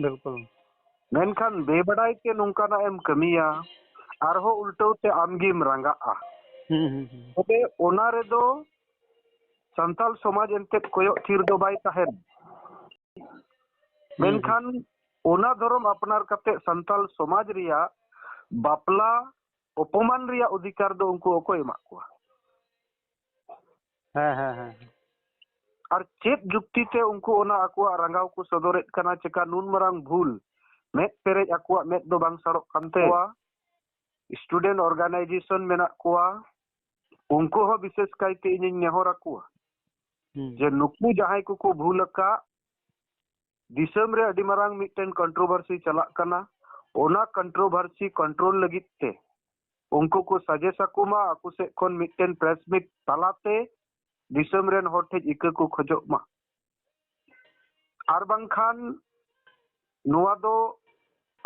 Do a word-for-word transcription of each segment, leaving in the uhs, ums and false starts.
ᱵᱤᱞᱠᱩᱞ᱾ ᱢᱮᱱᱠᱷᱟᱱ ᱵᱮᱵᱟᱰᱟᱭ ᱛᱮ ᱱᱚᱝᱠᱟᱱᱟᱜ ᱮᱢ ᱠᱟᱹᱢᱤᱭᱟ, ᱟᱨᱦᱚᱸ ᱩᱞᱴᱟᱹᱣ ᱛᱮ ᱟᱢ ᱜᱮᱢ ᱨᱟᱸᱜᱟᱜᱼᱟ᱾ ᱦᱩᱸ, ᱦᱩᱸ, ᱦᱩᱸ᱾ ᱛᱚᱵᱮ ᱚᱱᱟ ᱨᱮᱫᱚ ᱥᱟᱱᱛᱟᱞ ᱥᱚᱢᱟᱡᱽ ᱮᱱᱛᱮᱫ ᱠᱚᱭᱚᱜ ᱛᱷᱤᱨ ᱫᱚ ᱵᱟᱭ ᱛᱟᱦᱮᱱ᱾ ᱦᱩᱸ, ᱦᱩᱸ᱾ ᱢᱮᱱᱠᱷᱟᱱ ᱚᱱᱟ ᱫᱷᱚᱨᱚᱢ ᱟᱯᱱᱟᱨ ᱠᱟᱛᱮ ᱥᱟᱱᱛᱟᱞ ᱥᱚᱢᱟᱡᱽ ᱨᱮᱭᱟᱜ ᱵᱟᱯᱞᱟ ᱚᱯᱚᱢᱟᱱ ᱨᱮᱭᱟᱜ ᱚᱫᱷᱤᱠᱟᱨ ᱫᱚ ᱩᱱᱠᱩ ᱚᱠᱚᱭ ᱮᱢᱟᱜ ᱠᱚᱣᱟ? ᱦᱮᱸ, ᱦᱮᱸ, ᱦᱮᱸ᱾ ᱟᱨ ᱪᱮᱫ ᱡᱩᱠᱛᱤ ᱛᱮ ᱩᱱᱠᱩ ᱚᱱᱟ ᱟᱠᱚᱣᱟᱜ ᱨᱟᱸᱜᱟᱣ ᱠᱚ ᱥᱚᱫᱚᱨᱮᱫ ᱠᱟᱱᱟ? ᱪᱮᱠᱟ ᱱᱩᱱ ᱢᱟᱨᱟᱝ ᱵᱷᱩᱞ ᱢᱮᱫ ᱯᱮᱨᱮᱡ ᱟᱠᱚᱣᱟᱜ ᱢᱮᱫ ᱫᱚ ᱵᱟᱝ ᱥᱟᱲᱚᱜ ᱠᱟᱱ ᱛᱟᱠᱚᱣᱟ? Student organization ᱢᱮᱱᱟᱜ ᱠᱚᱣᱟ, ᱩᱱᱠᱩ ᱦᱚᱸ ᱵᱤᱥᱮᱥ ᱠᱟᱭᱛᱮ ᱤᱧᱤᱧ ᱱᱮᱦᱚᱨ ᱟᱠᱚᱣᱟ ᱦᱩᱸ᱾ ᱡᱮ ᱱᱩᱠᱩ ᱡᱟᱦᱟᱸᱭ ᱠᱚᱠᱚ ᱵᱷᱩᱞ ᱟᱠᱟᱫ, ᱫᱤᱥᱚᱢ ᱨᱮ ᱟᱹᱰᱤ ᱢᱟᱨᱟᱝ ᱢᱤᱫᱴᱮᱱ controversy ᱪᱟᱞᱟᱜ ᱠᱟᱱᱟ, ᱚᱱᱟ controversy control ᱞᱟᱹᱜᱤᱫ ᱛᱮ ᱩᱱᱠᱩ ᱠᱚ suggest ᱟᱠᱚ ᱢᱟ, ᱟᱠᱚ ᱥᱮᱫ ᱠᱷᱚᱱ ᱢᱤᱫᱴᱮᱱ press meet ᱛᱟᱞᱟᱛᱮ ᱫᱤᱥᱚᱢ ᱨᱮᱱ ᱦᱚᱲ ᱴᱷᱮᱱ ᱤᱠᱟᱹ ᱠᱚ ᱠᱷᱚᱡᱚᱜ ᱢᱟ᱾ ᱟᱨ ᱵᱟᱝᱠᱷᱟᱱ ᱱᱚᱣᱟ ᱫᱚ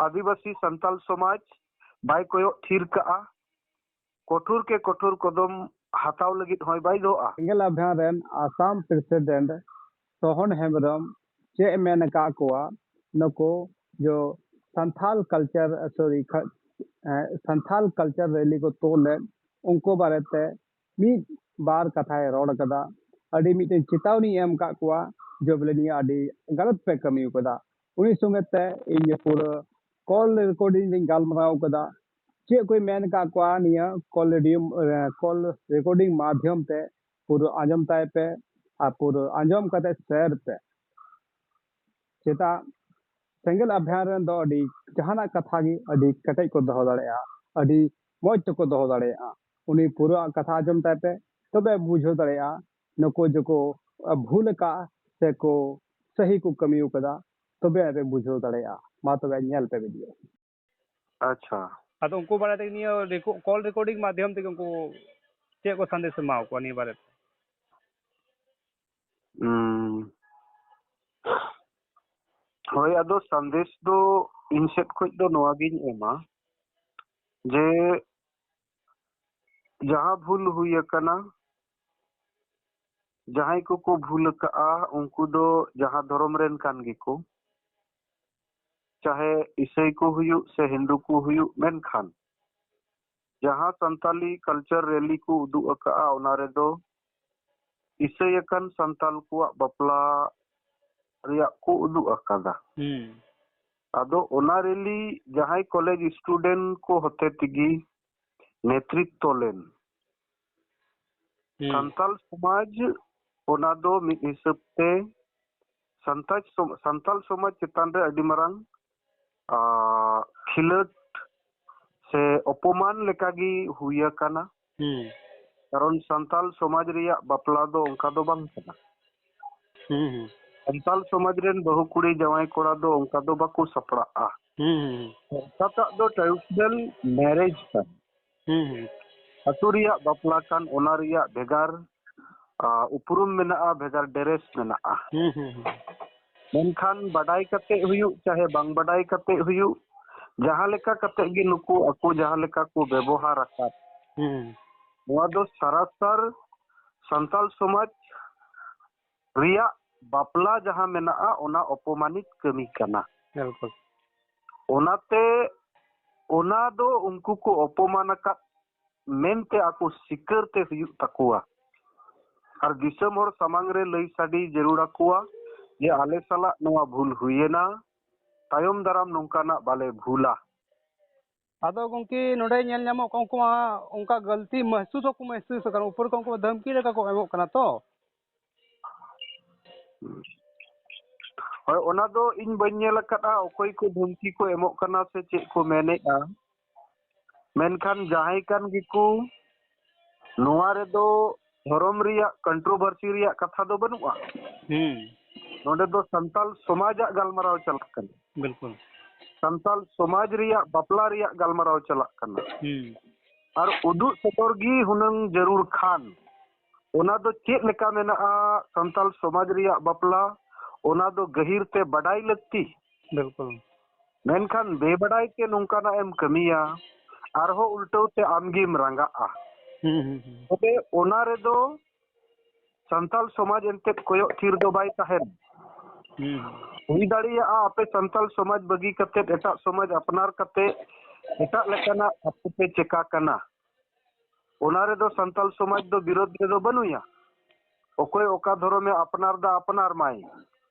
ᱟᱹᱫᱤᱵᱟᱹᱥᱤ ᱥᱟᱱᱛᱟᱞ ᱥᱚᱢᱟᱡᱽ ᱵᱟᱭ ᱠᱚᱭᱚᱜ ᱛᱷᱤᱨ ᱠᱟᱜᱼᱟ, ᱠᱚᱴᱷᱳᱨ ᱠᱮ ᱠᱚᱴᱷᱳᱨ ᱠᱚᱫᱚᱢ ᱦᱟᱛᱟᱣ ᱞᱟᱹᱜᱤᱫ ᱦᱚᱸᱭ ᱵᱟᱫᱷᱭᱚᱜᱼᱟ᱾ ᱥᱮᱸᱜᱮᱞ ᱟᱵᱷᱭᱟᱱ ᱨᱮᱱ ᱟᱥᱟᱢ president ᱥᱚᱦᱚᱱ ᱦᱮᱢᱵᱨᱚᱢ ᱪᱮᱫ ᱮ ᱢᱮᱱ ᱟᱠᱟᱫ ᱠᱚᱣᱟ, ᱱᱩᱠᱩ ᱡᱚ ᱥᱟᱱᱛᱷᱟᱞ culture, sorry, ᱠᱷᱟ-, ᱮ, ᱥᱟᱱᱛᱷᱟᱞ culture rally ᱠᱚ ᱛᱩᱫ ᱞᱮᱫ, ᱩᱱᱠᱩ ᱵᱟᱨᱮᱛᱮ ᱢᱤᱫ ᱵᱟᱨ ᱠᱟᱛᱷᱟᱭ ᱨᱚᱲ ᱠᱟᱫᱟ᱾ ᱟᱹᱰᱤ ᱢᱤᱫᱴᱮᱱ ᱪᱮᱛᱟᱣᱱᱤ ᱮᱢ ᱟᱠᱟᱫ ᱠᱚᱣᱟ ᱡᱮ ᱵᱚᱞᱮ ᱱᱤᱭᱟᱹ ᱟᱹᱰᱤ ᱜᱟᱞᱟᱛ ᱯᱮ ᱠᱟᱹᱢᱤ ᱟᱠᱟᱫᱟ᱾ ᱩᱱᱤ ᱥᱚᱸᱜᱮ ᱛᱮ ᱤᱧ ᱯᱩᱨᱟᱹ call recording ᱨᱤᱧ ᱜᱟᱞᱢᱟᱨᱟᱣ ᱠᱟᱫᱟ᱾ ᱪᱮᱫ ᱠᱚᱭ ᱢᱮᱱ ᱟᱠᱟᱫ ᱠᱚᱣᱟ ᱱᱤᱭᱟᱹ call radio, ᱮ, call recording ᱢᱟᱫᱷᱭᱚᱢ ᱛᱮ ᱯᱩᱨᱟᱹ ᱟᱸᱡᱚᱢ ᱛᱟᱭ ᱯᱮ ᱟᱨ ᱯᱩᱨᱟᱹ ᱟᱸᱡᱚᱢ ᱠᱟᱛᱮ share ᱯᱮ᱾ ᱪᱮᱫᱟᱜ ᱥᱮᱸᱜᱮᱞ ᱟᱵᱷᱭᱟᱱ ᱨᱮᱱ ᱫᱚ ᱟᱹᱰᱤ ᱡᱟᱦᱟᱱᱟᱜ ᱠᱟᱛᱷᱟ ᱜᱮ ᱟᱹᱰᱤ ᱠᱮᱴᱮᱡ ᱠᱚ ᱫᱚᱦᱚ ᱫᱟᱲᱮᱭᱟᱜᱼᱟ, ᱟᱹᱰᱤ ᱢᱚᱡᱽ ᱛᱮᱠᱚ ᱫᱚᱦᱚ ᱫᱟᱲᱮᱭᱟᱜᱼᱟ᱾ ᱩᱱᱤ ᱯᱩᱨᱟᱹ ᱠᱟᱛᱷᱟ ᱟᱸᱡᱚᱢ ᱛᱟᱭ ᱯᱮ, ᱛᱚᱵᱮ ᱵᱩᱡᱷᱟᱹᱣ ᱫᱟᱲᱮᱭᱟᱜᱼᱟ ᱱᱩᱠᱩ ᱡᱮᱠᱚ ᱵᱷᱩᱞ ᱟᱠᱟᱫ ᱥᱮ ᱠᱚ ᱥᱟᱹᱦᱤ ᱠᱚ ᱠᱟᱹᱢᱤ ᱟᱠᱟᱫᱟ, ᱛᱚᱵᱮ ᱟᱹᱱᱤᱡ ᱯᱮ ᱵᱩᱡᱷᱟᱹᱣ ᱫᱟᱲᱮᱭᱟᱜᱼᱟ᱾ ᱢᱟ ᱛᱚᱵᱮ ᱧᱮᱞ ᱯᱮ video᱾ ᱟᱪᱪᱷᱟ᱾ ᱟᱫᱚ ᱩᱱᱠᱩ ᱵᱟᱨᱮ ᱛᱮ ᱱᱤᱭᱟᱹ ᱨᱮᱠᱚ-, call recording ᱢᱟᱫᱷᱭᱚᱢ ᱛᱮᱜᱮ ᱩᱱᱠᱩ ᱪᱮᱫ ᱠᱚ ᱥᱟᱸᱫᱮᱥ ᱮᱢᱟ ᱠᱚᱣᱟ ᱱᱤᱭᱟᱹ ᱵᱟᱨᱮ ᱛᱮ? ᱦᱩᱸ᱾ ᱦᱳᱭ, ᱟᱫᱚ ᱥᱟᱸᱫᱮᱥ ᱫᱚ ᱤᱧ ᱥᱮᱫ ᱠᱷᱚᱡ ᱫᱚ ᱱᱚᱣᱟ ᱜᱤᱧ ᱮᱢᱟ ᱡᱮ ᱡᱟᱦᱟᱸ ᱵᱷᱩᱞ ᱦᱩᱭ ᱟᱠᱟᱱᱟ, ᱡᱟᱦᱟᱸᱭ ᱠᱚᱠᱚ ᱵᱷᱩᱞ ᱟᱠᱟᱜᱼᱟ, ᱩᱱᱠᱩ ᱫᱚ ᱡᱟᱦᱟᱸ ᱫᱷᱚᱨᱚᱢ ᱨᱮᱱ ᱠᱟᱱ ᱜᱮᱠᱚ, ᱪᱟᱦᱮ ᱤᱥᱟᱹᱭ ᱠᱚ ᱦᱩᱭᱩᱜ ᱥᱮ ᱦᱤᱱᱫᱩ ᱠᱚ ᱦᱩᱭᱩᱜ, ᱢᱮᱱᱠᱷᱟᱱ ᱡᱟᱦᱟᱸ ᱥᱟᱱᱛᱟᱞᱤ culture rally ᱠᱚ ᱩᱫᱩᱜ ᱟᱠᱟᱫᱼᱟ, ᱚᱱᱟ ᱨᱮᱫᱚ ᱤᱥᱟᱹᱭ ᱟᱠᱟᱱ ᱥᱟᱱᱛᱟᱞ ᱠᱚᱣᱟᱜ ᱵᱟᱯᱞᱟ ᱨᱮᱭᱟᱜ ᱠᱚ ᱩᱫᱩᱜ ᱟᱠᱟᱫᱟ᱾ ᱦᱩᱸ ᱟᱫᱚ ᱚᱱᱟ rally ᱡᱟᱦᱟᱸᱭ college student ᱠᱚ ᱦᱚᱛᱮ ᱛᱮᱜᱮ ᱱᱮᱛᱨᱤᱛᱛᱚ ᱞᱮᱱ᱾ ᱦᱩᱸ ᱥᱟᱱᱛᱟᱞ ᱥᱚᱢᱟᱡᱽ ᱚᱱᱟ ᱫᱚ ᱢᱤᱫ ᱦᱤᱥᱟᱹᱵ ᱛᱮ ᱥᱟᱱᱛᱟᱲ ᱥᱚᱢ-, ᱥᱟᱱᱛᱟᱞ ᱥᱚᱢᱟᱡᱽ ᱪᱮᱛᱟᱱ ᱨᱮ ᱟᱹᱰᱤ ᱢᱟᱨᱟᱝ, ᱟ, ᱠᱷᱤᱞᱟᱹᱴ ᱥᱮ ᱚᱯᱚᱢᱟᱱ ᱞᱮᱠᱟᱜᱮ ᱦᱩᱭ ᱟᱠᱟᱱᱟ᱾ ᱦᱩᱸ ᱠᱟᱨᱚᱱ ᱥᱟᱱᱛᱟᱞ ᱥᱚᱢᱟᱡᱽ ᱨᱮᱭᱟᱜ ᱵᱟᱯᱞᱟ ᱫᱚ ᱚᱱᱠᱟ ᱫᱚ ᱵᱟᱝ ᱠᱟᱱᱟ᱾ ᱦᱩᱸ ᱦᱩᱸ ᱥᱟᱱᱛᱟᱞ ᱥᱚᱢᱟᱡᱽ ᱨᱮᱱ ᱵᱟᱹᱦᱩ ᱠᱩᱲᱤ ᱡᱟᱶᱟᱭ ᱠᱚᱲᱟ ᱫᱚ ᱚᱱᱠᱟ ᱫᱚ ᱵᱟᱠᱚ ᱥᱟᱯᱲᱟᱜᱼᱟ᱾ ᱦᱩᱸ ᱦᱩᱸ ᱚᱠᱟᱴᱟᱜ ᱫᱚ traditional marriage ᱠᱟᱱᱟ᱾ ᱦᱩᱸ ᱦᱩᱸ ᱟᱹᱛᱩ ᱨᱮᱭᱟᱜ ᱵᱟᱯᱞᱟ ᱠᱟᱱ, ᱚᱱᱟ ᱨᱮᱭᱟᱜ ᱵᱷᱮᱜᱟᱨ, ᱟ, ᱩᱯᱨᱩᱢ ᱢᱮᱱᱟᱜᱼᱟ, ᱵᱷᱮᱜᱟᱨ dress ᱢᱮᱱᱟᱜᱼᱟ᱾ ᱦᱩᱸ ᱦᱩᱸ ᱦᱩᱸ ᱢᱮᱱᱠᱷᱟᱱ ᱵᱟᱰᱟᱭ ᱠᱟᱛᱮ ᱦᱩᱭᱩᱜ ᱪᱟᱦᱮ ᱵᱟᱝ ᱵᱟᱰᱟᱭ ᱠᱟᱛᱮ ᱦᱩᱭᱩᱜ, ᱡᱟᱦᱟᱸ ᱞᱮᱠᱟ ᱠᱟᱛᱮ ᱜᱮ ᱱᱩᱠᱩ ᱟᱠᱚ ᱡᱟᱦᱟᱸ ᱞᱮᱠᱟ ᱠᱚ ᱵᱮᱵᱚᱦᱟᱨ ᱟᱠᱟᱫ, ᱦᱩᱸ ᱱᱚᱣᱟ ᱫᱚ ᱥᱟᱨᱟᱥᱟᱨ ᱥᱟᱱᱛᱟᱞ ᱥᱚᱢᱟᱡᱽ ᱨᱮᱭᱟᱜ ᱵᱟᱯᱞᱟ ᱡᱟᱦᱟᱸ ᱢᱮᱱᱟᱜᱼᱟ, ᱚᱱᱟ ᱚᱯᱚᱢᱟᱱᱤᱛ ᱠᱟᱹᱢᱤ ᱠᱟᱱᱟ᱾ ᱵᱤᱞᱠᱩᱞ ᱚᱱᱟᱛᱮ ᱚᱱᱟ ᱫᱚ ᱩᱱᱠᱩ ᱠᱚ ᱚᱯᱚᱢᱟᱱ ᱟᱠᱟᱫ ᱢᱮᱱᱛᱮ ᱟᱠᱚ ᱥᱤᱠᱟᱹᱨ ᱛᱮ ᱦᱩᱭᱩᱜ ᱛᱟᱠᱚᱣᱟ᱾ ᱟᱨ ᱫᱤᱥᱚᱢ ᱦᱚᱲ ᱥᱟᱢᱟᱝ ᱨᱮ ᱞᱟᱹᱭ ᱥᱟᱰᱮ ᱡᱟᱹᱨᱩᱲ ᱟᱠᱚᱣᱟ ᱡᱮ ᱟᱞᱮ ᱥᱟᱞᱟᱜ ᱱᱚᱣᱟ ᱵᱷᱩᱞ ᱦᱩᱭᱮᱱᱟ, ᱛᱟᱭᱚᱢ ᱫᱟᱨᱟᱢ ᱱᱚᱝᱠᱟᱱᱟᱜ ᱵᱟᱞᱮ ᱵᱷᱩᱞᱟ᱾ ᱟᱫᱚ ᱜᱚᱢᱠᱮ, ᱱᱚᱰᱮ ᱧᱮᱞ ᱧᱟᱢᱚᱜ ᱠᱟᱱᱟ, ᱩᱱᱠᱩ ᱢᱟ ᱚᱱᱠᱟ ᱜᱟᱹᱞᱛᱤ ᱢᱟᱦᱥᱩᱥ ᱦᱚᱸᱠᱚ ᱢᱟᱦᱥᱩᱥ ᱟᱠᱟᱱᱟ, ᱩᱯᱚᱨ ᱠᱷᱚᱱ ᱩᱱᱠᱩ ᱢᱟ ᱫᱷᱟᱢᱠᱤ ᱞᱮᱠᱟ ᱠᱚ ᱮᱢᱚᱜ ᱠᱟᱱᱟ ᱛᱚ᱾ ᱦᱳᱭ, ᱚᱱᱟ ᱫᱚ ᱤᱧ ᱵᱟᱹᱧ ᱧᱮᱞ ᱟᱠᱟᱫᱼᱟ, ᱚᱠᱚᱭ ᱠᱚ ᱫᱷᱟᱢᱠᱤ ᱠᱚ ᱮᱢᱚᱜ ᱠᱟᱱᱟ ᱥᱮ ᱪᱮᱫ ᱠᱚ ᱢᱮᱱᱮᱫᱼᱟ᱾ ᱢᱮᱱᱠᱷᱟᱱ ᱡᱟᱦᱟᱸᱭ ᱠᱟᱱ ᱜᱮᱠᱚ, ᱱᱚᱣᱟ ᱨᱮᱫᱚ ᱫᱷᱚᱨᱚᱢ ᱨᱮᱭᱟᱜ controversy ᱨᱮᱭᱟᱜ ᱠᱟᱛᱷᱟ ᱫᱚ ᱵᱟᱹᱱᱩᱜᱼᱟ᱾ ᱦᱩᱸ ᱱᱚᱰᱮ ᱫᱚ ᱥᱟᱱᱛᱟᱞ ᱥᱚᱢᱟᱡᱟᱜ ᱜᱟᱞᱢᱟᱨᱟᱣ ᱪᱟᱞᱟᱜ ᱠᱟᱱᱟ᱾ ᱵᱤᱞᱠᱩᱞ ᱥᱟᱱᱛᱟᱞ ᱥᱚᱢᱟᱡᱽ ᱨᱮᱭᱟᱜ ᱵᱟᱯᱞᱟ ᱨᱮᱭᱟᱜ ᱜᱟᱞᱢᱟᱨᱟᱣ ᱪᱟᱞᱟᱜ ᱠᱟᱱᱟ᱾ ᱦᱩᱸ ᱟᱨ ᱩᱫᱩᱜ ᱥᱚᱫᱚᱨ ᱜᱮ ᱦᱩᱱᱟᱹᱝ ᱡᱟᱹᱨᱩᱲ ᱠᱷᱟᱱ, ᱚᱱᱟ ᱫᱚ ᱪᱮᱫ ᱞᱮᱠᱟ ᱢᱮᱱᱟᱜᱼᱟ ᱥᱟᱱᱛᱟᱞ ᱥᱚᱢᱟᱡᱽ ᱨᱮᱭᱟᱜ ᱵᱟᱯᱞᱟ, ᱚᱱᱟ ᱫᱚ ᱜᱟᱹᱦᱤᱨ ᱛᱮ ᱵᱟᱰᱟᱭ ᱞᱟᱹᱠᱛᱤ᱾ ᱵᱤᱞᱠᱩᱞ ᱢᱮᱱᱠᱷᱟᱱ ᱵᱮᱵᱟᱰᱟᱭ ᱛᱮ ᱱᱚᱝᱠᱟᱱᱟᱜ ᱮᱢ ᱠᱟᱹᱢᱤᱭᱟ, ᱟᱨᱦᱚᱸ ᱩᱞᱴᱟᱹᱣ ᱛᱮ ᱟᱢᱜᱮᱢ ᱨᱟᱸᱜᱟᱜᱼᱟ᱾ ᱦᱩᱸ ᱦᱩᱸ ᱦᱩᱸ ᱛᱚᱵᱮ ᱚᱱᱟ ᱨᱮᱫᱚ ᱥᱟᱱᱛᱟᱞ ᱥᱚᱢᱟᱡᱽ ᱮᱱᱛᱮᱫ ᱠᱚᱭᱚᱜ ᱛᱷᱤᱨ ᱫᱚ ᱵᱟᱭ ᱛᱟᱦᱮᱱ᱾ ᱦᱩᱭ ᱫᱟᱲᱮᱭᱟᱜᱼᱟ ᱟᱯᱮ ᱥᱟᱱᱛᱟᱲ ᱥᱚᱢᱟᱡᱽ ᱵᱟᱹᱜᱤ ᱠᱟᱛᱮ ᱮᱴᱟᱜ ᱥᱚᱢᱟᱡᱽ ᱟᱯᱱᱟᱨ ᱠᱟᱛᱮ ᱮᱴᱟᱜ ᱞᱮᱠᱟᱱᱟᱜ ᱟᱯᱮ ᱯᱮ ᱪᱮᱠᱟ ᱠᱟᱱᱟ᱾ ᱚᱱᱟ ᱨᱮᱫᱚ ᱥᱟᱱᱛᱟᱲ ᱥᱚᱢᱟᱡᱽ ᱫᱚ ᱵᱤᱨᱳᱫᱷ ᱨᱮᱫᱚ ᱵᱟᱹᱱᱩᱭᱟ᱾ ᱚᱠᱚᱭ ᱚᱠᱟ ᱫᱷᱚᱨᱚᱢᱮ ᱟᱯᱱᱟᱨ ᱫᱟ ᱟᱯᱱᱟᱨ ᱢᱟᱭ᱾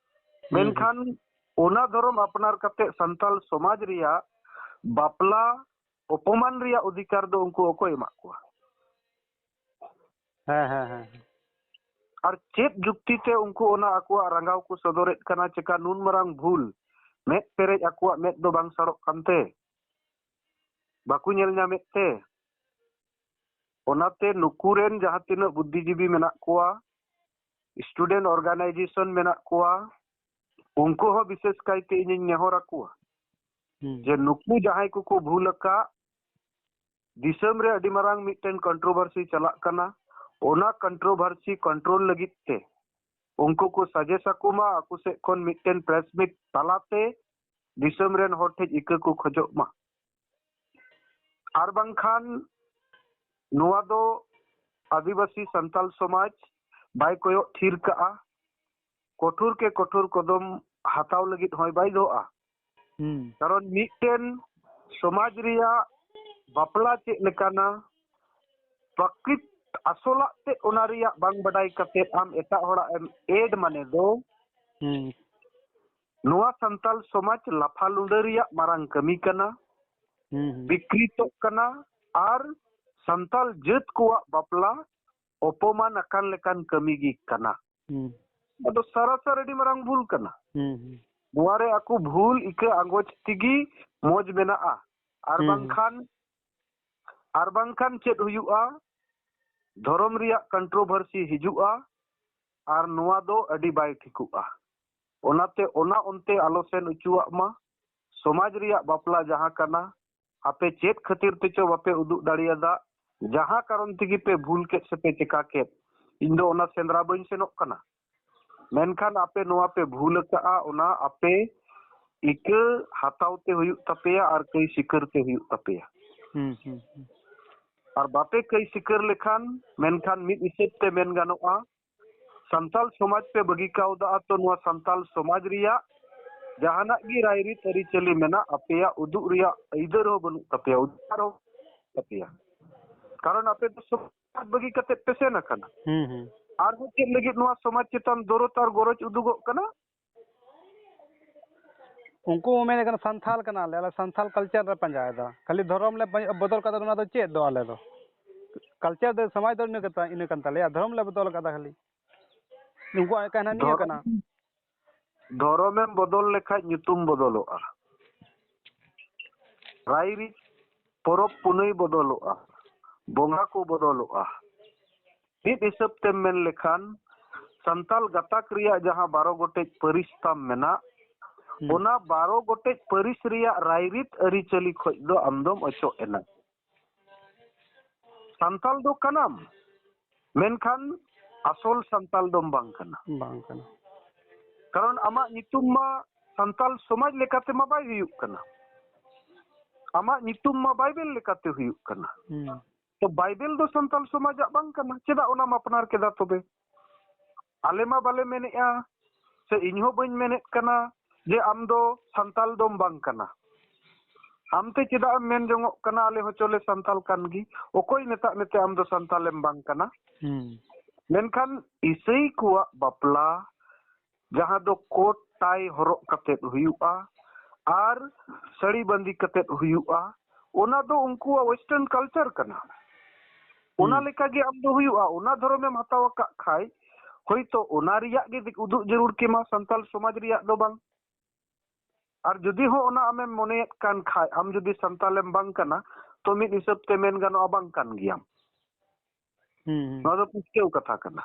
ᱢᱮᱱᱠᱷᱟᱱ ᱚᱱᱟ ᱫᱷᱚᱨᱚᱢ ᱟᱯᱱᱟᱨ ᱠᱟᱛᱮ ᱥᱟᱱᱛᱟᱲ ᱥᱚᱢᱟᱡᱽ ᱨᱮᱭᱟᱜ ᱵᱟᱯᱞᱟ ᱚᱯᱚᱢᱟᱱ ᱨᱮᱭᱟᱜ ᱚᱫᱷᱤᱠᱟᱨ ᱫᱚ ᱩᱱᱠᱩ ᱚᱠᱚᱭ ᱮᱢᱟᱜ ᱠᱚᱣᱟ? ᱦᱮᱸ ᱦᱮᱸ ᱦᱮᱸ᱾ ᱟᱨ ᱪᱮᱫ ᱡᱩᱠᱛᱤ ᱛᱮ ᱩᱱᱠᱩ ᱚᱱᱟ ᱟᱠᱚᱣᱟᱜ ᱨᱟᱸᱜᱟᱣ ᱠᱚ ᱥᱚᱫᱚᱨᱮᱫ ᱠᱟᱱᱟ? ᱪᱮᱠᱟ ᱱᱩᱱ ᱢᱟᱨᱟᱝ ᱵᱷᱩᱞ ᱢᱮᱫ ᱯᱮᱨᱮᱡ ᱟᱠᱚᱣᱟᱜ ᱢᱮᱫ ᱫᱚ ᱵᱟᱝ ᱥᱟᱲᱚᱜ ᱠᱟᱱᱛᱮ? ᱵᱟᱠᱚ ᱧᱮᱞ ᱧᱟᱢᱮᱫ ᱛᱮ? ᱚᱱᱟᱛᱮ ᱱᱩᱠᱩ ᱨᱮᱱ ᱡᱟᱦᱟᱸ ᱛᱤᱱᱟᱹᱜ ᱵᱩᱫᱽᱫᱷᱤᱡᱤᱵᱤ ᱢᱮᱱᱟᱜ ᱠᱚᱣᱟ, student organization ᱢᱮᱱᱟᱜ ᱠᱚᱣᱟ, ᱩᱱᱠᱩ ᱦᱚᱸ ᱵᱤᱥᱮᱥ ᱠᱟᱭᱛᱮ ᱤᱧᱤᱧ ᱱᱮᱦᱚᱨ ᱟᱠᱚᱣᱟ ᱡᱮ ᱱᱩᱠᱩ ᱡᱟᱦᱟᱸᱭ ᱠᱚᱠᱚ ᱵᱷᱩᱞ ᱟᱠᱟᱫ, ᱫᱤᱥᱚᱢ ᱨᱮ ᱟᱹᱰᱤ ᱢᱟᱨᱟᱝ ᱢᱤᱫᱴᱮᱱ controversy ᱪᱟᱞᱟᱜ ᱠᱟᱱᱟ, ᱚᱱᱟ controversy control ᱞᱟᱹᱜᱤᱫ ᱛᱮ ᱩᱱᱠᱩ ᱠᱚ suggest ᱟᱠᱚ ᱢᱟ, ᱟᱠᱚ ᱥᱮᱫ ᱠᱷᱚᱱ ᱢᱤᱫᱴᱮᱱ press meet ᱛᱟᱞᱟᱛᱮ ᱫᱤᱥᱚᱢ ᱨᱮᱱ ᱦᱚᱲ ᱴᱷᱮᱱ ᱤᱠᱟᱹ ᱠᱚ ᱠᱷᱚᱡᱚᱜ ᱢᱟ᱾ ᱟᱨ ᱵᱟᱝᱠᱷᱟᱱ ᱱᱚᱣᱟ ᱫᱚ ᱟᱹᱫᱤᱵᱟᱹᱥᱤ ᱥᱟᱱᱛᱟᱞ ᱥᱚᱢᱟᱡᱽ ᱵᱟᱭ ᱠᱚᱭᱚᱜ ᱛᱷᱤᱨ ᱠᱟᱜᱼᱟ, ᱠᱚᱴᱷᱳᱨ ᱠᱮ ᱠᱚᱴᱷᱳᱨ ᱠᱚᱫᱚᱢ ᱦᱟᱛᱟᱣ ᱞᱟᱹᱜᱤᱫ ᱦᱚᱸᱭ ᱵᱟᱭᱫᱷᱚᱜᱼᱟ᱾ ᱠᱟᱨᱚᱱ ᱢᱤᱫᱴᱮᱱ ᱥᱚᱢᱟᱡᱽ ᱨᱮᱭᱟᱜ ᱵᱟᱯᱞᱟ ᱪᱮᱫ ᱞᱮᱠᱟᱱᱟ, ᱯᱨᱚᱠᱨᱤᱛ ᱟᱥᱚᱞᱟᱜ ᱛᱮ ᱚᱱᱟ ᱨᱮᱭᱟᱜ ᱵᱟᱝ ᱵᱟᱰᱟᱭ ᱠᱟᱛᱮ ᱟᱢ ᱮᱴᱟᱜ ᱦᱚᱲᱟᱜ ᱮᱢ ᱮᱰ ᱢᱟᱱᱮ ᱫᱚ ᱱᱚᱣᱟ ᱥᱟᱱᱛᱟᱞ ᱥᱚᱢᱟᱡᱽ ᱞᱟᱯᱷᱟ ᱞᱩᱸᱰᱟᱹ ᱨᱮᱭᱟᱜ ᱢᱟᱨᱟᱝ ᱠᱟᱹᱢᱤ ᱠᱟᱱᱟ, ᱵᱤᱠᱨᱤᱛᱚᱜ ᱠᱟᱱᱟ ᱟᱨ ᱥᱟᱱᱛᱟᱞ ᱡᱟᱹᱛ ᱠᱚᱣᱟᱜ ᱵᱟᱯᱞᱟ ᱚᱯᱚᱢᱟᱱ ᱟᱠᱟᱱ ᱞᱮᱠᱟᱱ ᱠᱟᱹᱢᱤ ᱜᱮ ᱠᱟᱱᱟ᱾ ᱟᱫᱚ ᱥᱟᱨᱟᱥᱟᱨ ᱟᱹᱰᱤ ᱢᱟᱨᱟᱝ ᱵᱷᱩᱞ ᱠᱟᱱᱟ᱾ ᱱᱚᱣᱟ ᱨᱮ ᱟᱠᱚ ᱵᱷᱩᱞ ᱤᱠᱟᱹ ᱟᱸᱜᱚᱪ ᱛᱮᱜᱮ ᱢᱚᱡᱽ ᱢᱮᱱᱟᱜᱼᱟ᱾ ᱟᱨ ᱵᱟᱝᱠᱷᱟᱱ ᱟᱨ ᱵᱟᱝᱠᱷᱟᱱ ᱪᱮᱫ ᱦᱩᱭᱩᱜᱼᱟ? ᱫᱷᱚᱨᱚᱢ ᱨᱮᱭᱟᱜ controversy ᱦᱤᱡᱩᱜᱼᱟ ᱟᱨ ᱱᱚᱣᱟ ᱫᱚ ᱟᱹᱰᱤ ᱵᱟᱭ ᱴᱷᱤᱠᱚᱜᱼᱟ᱾ ᱚᱱᱟᱛᱮ ᱚᱱᱟ ᱚᱱᱛᱮ ᱟᱞᱚ ᱥᱮᱱ ᱦᱚᱪᱚᱣᱟᱜ ᱢᱟ᱾ ᱥᱚᱢᱟᱡᱽ ᱨᱮᱭᱟᱜ ᱵᱟᱯᱞᱟ ᱡᱟᱦᱟᱸ ᱠᱟᱱᱟ, ᱟᱯᱮ ᱪᱮᱫ ᱠᱷᱟᱹᱛᱤᱨ ᱛᱮᱪᱚ ᱵᱟᱯᱮ ᱩᱫᱩᱜ ᱫᱟᱲᱮᱭᱟᱫᱟ, ᱡᱟᱦᱟᱸ ᱠᱟᱨᱚᱱ ᱛᱮᱜᱮ ᱯᱮ ᱵᱷᱩᱞ ᱠᱮᱫ ᱥᱮᱯᱮ ᱪᱮᱠᱟ ᱠᱮᱫ, ᱤᱧ ᱫᱚ ᱚᱱᱟ ᱥᱮᱸᱫᱽᱨᱟ ᱵᱟᱹᱧ ᱥᱮᱱᱚᱜ ᱠᱟᱱᱟ᱾ ᱢᱮᱱᱠᱷᱟᱱ ᱟᱯᱮ ᱱᱚᱣᱟ ᱯᱮ ᱵᱷᱩᱞ ᱟᱠᱟᱫᱼᱟ, ᱚᱱᱟ ᱟᱯᱮ ᱤᱠᱟᱹ ᱦᱟᱛᱟᱣ ᱛᱮ ᱦᱩᱭᱩᱜ ᱛᱟᱯᱮᱭᱟ ᱟᱨ ᱠᱟᱹᱭ ᱥᱤᱠᱟᱹᱨ ᱛᱮ ᱦᱩᱭᱩᱜ ᱛᱟᱯᱮᱭᱟ᱾ ᱟᱨ ᱵᱟᱯᱮ ᱠᱟᱹᱭ ᱥᱤᱠᱟᱹᱨ ᱞᱮᱠᱷᱟᱱ, ᱢᱮᱱᱠᱷᱟᱱ ᱢᱤᱫ ᱦᱤᱥᱟᱹᱵ ᱛᱮ ᱢᱮᱱ ᱜᱟᱱᱚᱜᱼᱟ, ᱥᱟᱱᱛᱟᱞ ᱥᱚᱢᱟᱡᱽ ᱯᱮ ᱵᱟᱹᱜᱤ ᱠᱟᱣᱫᱟ, ᱛᱚ ᱱᱚᱣᱟ ᱥᱟᱱᱛᱟᱞ ᱥᱚᱢᱟᱡᱽ ᱨᱮᱭᱟᱜ ᱡᱟᱦᱟᱱᱟᱜ ᱜᱮ ᱨᱟᱭᱨᱤᱛ ᱟᱹᱨᱤᱪᱟᱹᱞᱤ ᱢᱮᱱᱟᱜ, ᱟᱯᱮᱭᱟᱜ ᱩᱫᱩᱜ ᱨᱮᱭᱟᱜ ᱟᱹᱭᱫᱟᱹᱨ ᱦᱚᱸ ᱵᱟᱹᱱᱩᱜ ᱛᱟᱯᱮᱭᱟ, ᱚᱫᱷᱤᱠᱟᱨ ᱦᱚᱸ ᱵᱟᱹᱱᱩᱜ ᱛᱟᱯᱮᱭᱟ᱾ ᱠᱟᱨᱚᱱ ᱟᱯᱮ ᱫᱚ ᱥᱚᱢᱟᱡᱽ ᱵᱟᱹᱜᱤ ᱠᱟᱛᱮ ᱯᱮ ᱥᱮᱱ ᱟᱠᱟᱱᱟ᱾ ᱦᱩᱸ, ᱦᱩᱸ᱾ ᱟᱨᱦᱚᱸ ᱪᱮᱫ ᱞᱟᱹᱜᱤᱫ ᱱᱚᱣᱟ ᱥᱚᱢᱟᱡᱽ ᱪᱮᱛᱟᱱ ᱫᱚᱨᱚᱫ ᱟᱨ ᱜᱚᱨᱚᱡᱽ ᱩᱫᱩᱜᱚᱜ ᱠᱟᱱᱟ? ᱩᱱᱠᱩ ᱢᱮᱱᱮᱫ ᱠᱟᱱᱟ, "ᱥᱟᱱᱛᱷᱟᱞ ᱠᱟᱱᱟᱞᱮ, ᱟᱞᱮ ᱥᱟᱱᱛᱷᱟᱞ culture ᱞᱮ ᱯᱟᱸᱡᱟᱭᱮᱫᱟ, ᱠᱷᱟᱹᱞᱤ ᱫᱷᱚᱨᱚᱢ ᱞᱮ ᱵᱚᱫᱚᱞ ᱠᱟᱫᱟ, ᱚᱱᱟ ᱫᱚ ᱪᱮᱫ ᱫᱚ ᱟᱞᱮ ᱫᱚ? Culture ᱫᱚ, ᱥᱚᱢᱟᱡᱽ ᱫᱚ ᱤᱱᱟᱹ ᱠᱟᱛᱷᱟ, ᱤᱱᱟᱹ ᱠᱟᱱ ᱛᱟᱞᱮᱭᱟ, ᱫᱷᱚᱨᱚᱢ ᱞᱮ ᱵᱚᱫᱚᱞ ᱠᱟᱫᱟ ᱠᱷᱟᱹᱞᱤ᱾" ᱩᱱᱠᱩᱣᱟᱜ ᱠᱟᱱᱟ ᱱᱤᱭᱟᱹ ᱫᱷᱚᱨᱚᱢ, ᱠᱟᱱᱟ᱾ ᱫᱷᱚᱨᱚᱢᱮᱢ ᱵᱚᱫᱚᱞ ᱞᱮᱠᱷᱟᱡ ᱧᱩᱛᱩᱢ ᱵᱚᱫᱚᱞᱚᱜᱼᱟ, ᱨᱟᱭᱨᱤᱛ, ᱯᱚᱨᱚᱵᱽ ᱯᱩᱱᱟᱹᱭ ᱵᱚᱫᱚᱞᱚᱜᱼᱟ, ᱵᱚᱸᱜᱟ ᱠᱚ ᱵᱚᱫᱚᱞᱚᱜᱼᱟ᱾ ᱢᱤᱫ ᱦᱤᱥᱟᱹᱵ ᱛᱮᱢ ᱢᱮᱱ ᱞᱮᱠᱷᱟᱱ, ᱥᱟᱱᱛᱟᱞ ᱜᱟᱛᱟᱠ ᱨᱮᱭᱟᱜ ᱡᱟᱦᱟᱸ ᱵᱟᱨᱚ ᱜᱚᱴᱮᱡ ᱯᱟᱹᱨᱤᱥ ᱛᱟᱢ ᱢᱮᱱᱟᱜ, ᱦᱩᱸ᱾ ᱚᱱᱟ ᱵᱟᱨᱚ ᱜᱚᱴᱮᱡ ᱯᱟᱹᱨᱤᱥ ᱨᱮᱭᱟᱜ ᱨᱟᱭᱨᱤᱛ ᱟᱹᱨᱤᱪᱟᱹᱞᱤ ᱠᱷᱚᱡ ᱫᱚ ᱟᱢ ᱫᱚᱢ ᱚᱪᱚᱜ ᱮᱱᱟ᱾ ᱥᱟᱱᱛᱟᱞ ᱫᱚ ᱠᱟᱱᱟᱢ, ᱢᱮᱱᱠᱷᱟᱱ ᱟᱥᱚᱞ ᱥᱟᱱᱛᱟᱞ ᱫᱚᱢ ᱵᱟᱝ ᱠᱟᱱᱟ᱾ ᱵᱟᱝ ᱠᱟᱱᱟ᱾ ᱠᱟᱨᱚᱱ ᱟᱢᱟᱜ ᱧᱩᱛᱩᱢ ᱢᱟ ᱥᱟᱱᱛᱟᱞ ᱥᱚᱢᱟᱡᱽ ᱞᱮᱠᱟᱛᱮ ᱢᱟ ᱵᱟᱭ ᱦᱩᱭᱩᱜ ᱠᱟᱱᱟ, ᱟᱢᱟᱜ ᱧᱩᱛᱩᱢ ᱢᱟ ᱵᱟᱭᱵᱮᱞ ᱞᱮᱠᱟᱛᱮ ᱦᱩᱭᱩᱜ ᱠᱟᱱᱟ᱾ ᱦᱩᱸ᱾ ᱛᱚ ᱵᱟᱭᱵᱮᱞ ᱫᱚ ᱥᱟᱱᱛᱟᱞ ᱥᱚᱢᱟᱡᱟᱜ ᱵᱟᱝ ᱠᱟᱱᱟ, ᱪᱮᱫᱟᱜ ᱚᱱᱟᱢ ᱟᱯᱱᱟᱨ ᱠᱮᱫᱟ ᱛᱚᱵᱮ? ᱟᱞᱮ ᱢᱟ ᱵᱟᱞᱮ ᱢᱮᱱᱮᱫᱼᱟ, ᱥᱮ ᱤᱧ ᱦᱚᱸ ᱵᱟᱹᱧ ᱢᱮᱱᱮᱫ ᱠᱟᱱᱟ ᱡᱮ ᱟᱢ ᱫᱚ ᱥᱟᱱᱛᱟᱞ ᱫᱚᱢ ᱵᱟᱝ ᱠᱟᱱᱟ᱾ ᱟᱢᱛᱮ ᱪᱮᱫᱟᱜ ᱮᱢ ᱢᱮᱱ ᱡᱚᱝᱚᱜ ᱠᱟᱱᱟ, ᱟᱞᱮ ᱦᱚᱸ ᱪᱚᱞᱮ ᱥᱟᱱᱛᱟᱞ ᱠᱟᱱ ᱜᱮ? ᱚᱠᱚᱭ ᱢᱮᱛᱟᱜ ᱢᱮᱛᱮ ᱟᱢ ᱫᱚ ᱥᱟᱱᱛᱟᱞᱮᱢ ᱵᱟᱝ ᱠᱟᱱᱟ? ᱦᱩᱸ᱾ ᱢᱮᱱᱠᱷᱟᱱ ᱤᱥᱟᱹᱭ ᱠᱚᱣᱟᱜ ᱵᱟᱯᱞᱟ, ᱡᱟᱦᱟᱸ ᱫᱚ ᱠᱳᱴ ᱴᱟᱭ ᱦᱚᱨᱚᱜ ᱠᱟᱛᱮᱫ ᱦᱩᱭᱩᱜᱼᱟ ᱟᱨ ᱥᱟᱹᱲᱤ ᱵᱟᱸᱫᱮ ᱠᱟᱛᱮᱫ ᱦᱩᱭᱩᱜᱼᱟ, ᱚᱱᱟ ᱫᱚ ᱩᱱᱠᱩᱣᱟᱜ western culture ᱠᱟᱱᱟ᱾ ᱚᱱᱟ ᱦᱩᱸ᱾ ᱞᱮᱠᱟᱜᱮ ᱟᱢ ᱫᱚ ᱦᱩᱭᱩᱜᱼᱟ, ᱚᱱᱟ ᱫᱷᱚᱨᱚᱢᱮᱢ ᱦᱟᱛᱟᱣ ᱟᱠᱟᱫ ᱠᱷᱟᱡ, ᱦᱳᱭᱛᱳ ᱚᱱᱟ ᱨᱮᱭᱟᱜ ᱜᱮ ᱩᱫᱩᱜ ᱡᱟᱹᱨᱩᱲ ᱠᱮᱢᱟ, ᱥᱟᱱᱛᱟᱞ ᱥᱚᱢᱟᱡᱽ ᱨᱮᱭᱟᱜ ᱫᱚ ᱵᱟᱝ᱾ ᱟᱨ ᱡᱩᱫᱤ ᱦᱚᱸ ᱚᱱᱟ ᱟᱢᱮᱢ ᱢᱚᱱᱮᱭᱮᱫ ᱠᱟᱱ ᱠᱷᱟᱡ, ᱟᱢ ᱡᱩᱫᱤ ᱥᱟᱱᱛᱟᱞᱮᱢ ᱵᱟᱝ ᱠᱟᱱᱟ, ᱛᱚ ᱢᱤᱫ ᱦᱤᱥᱟᱹᱵ ᱛᱮ ᱢᱮᱱ ᱜᱟᱱᱚᱜᱼᱟ, ᱵᱟᱝ ᱠᱟᱱ ᱜᱮᱭᱟᱢ᱾ ᱦᱩᱸ, ᱦᱩᱸ᱾ ᱱᱚᱣᱟ ᱫᱚ ᱯᱩᱥᱴᱟᱹᱣ ᱠᱟᱛᱷᱟ ᱠᱟᱱᱟ᱾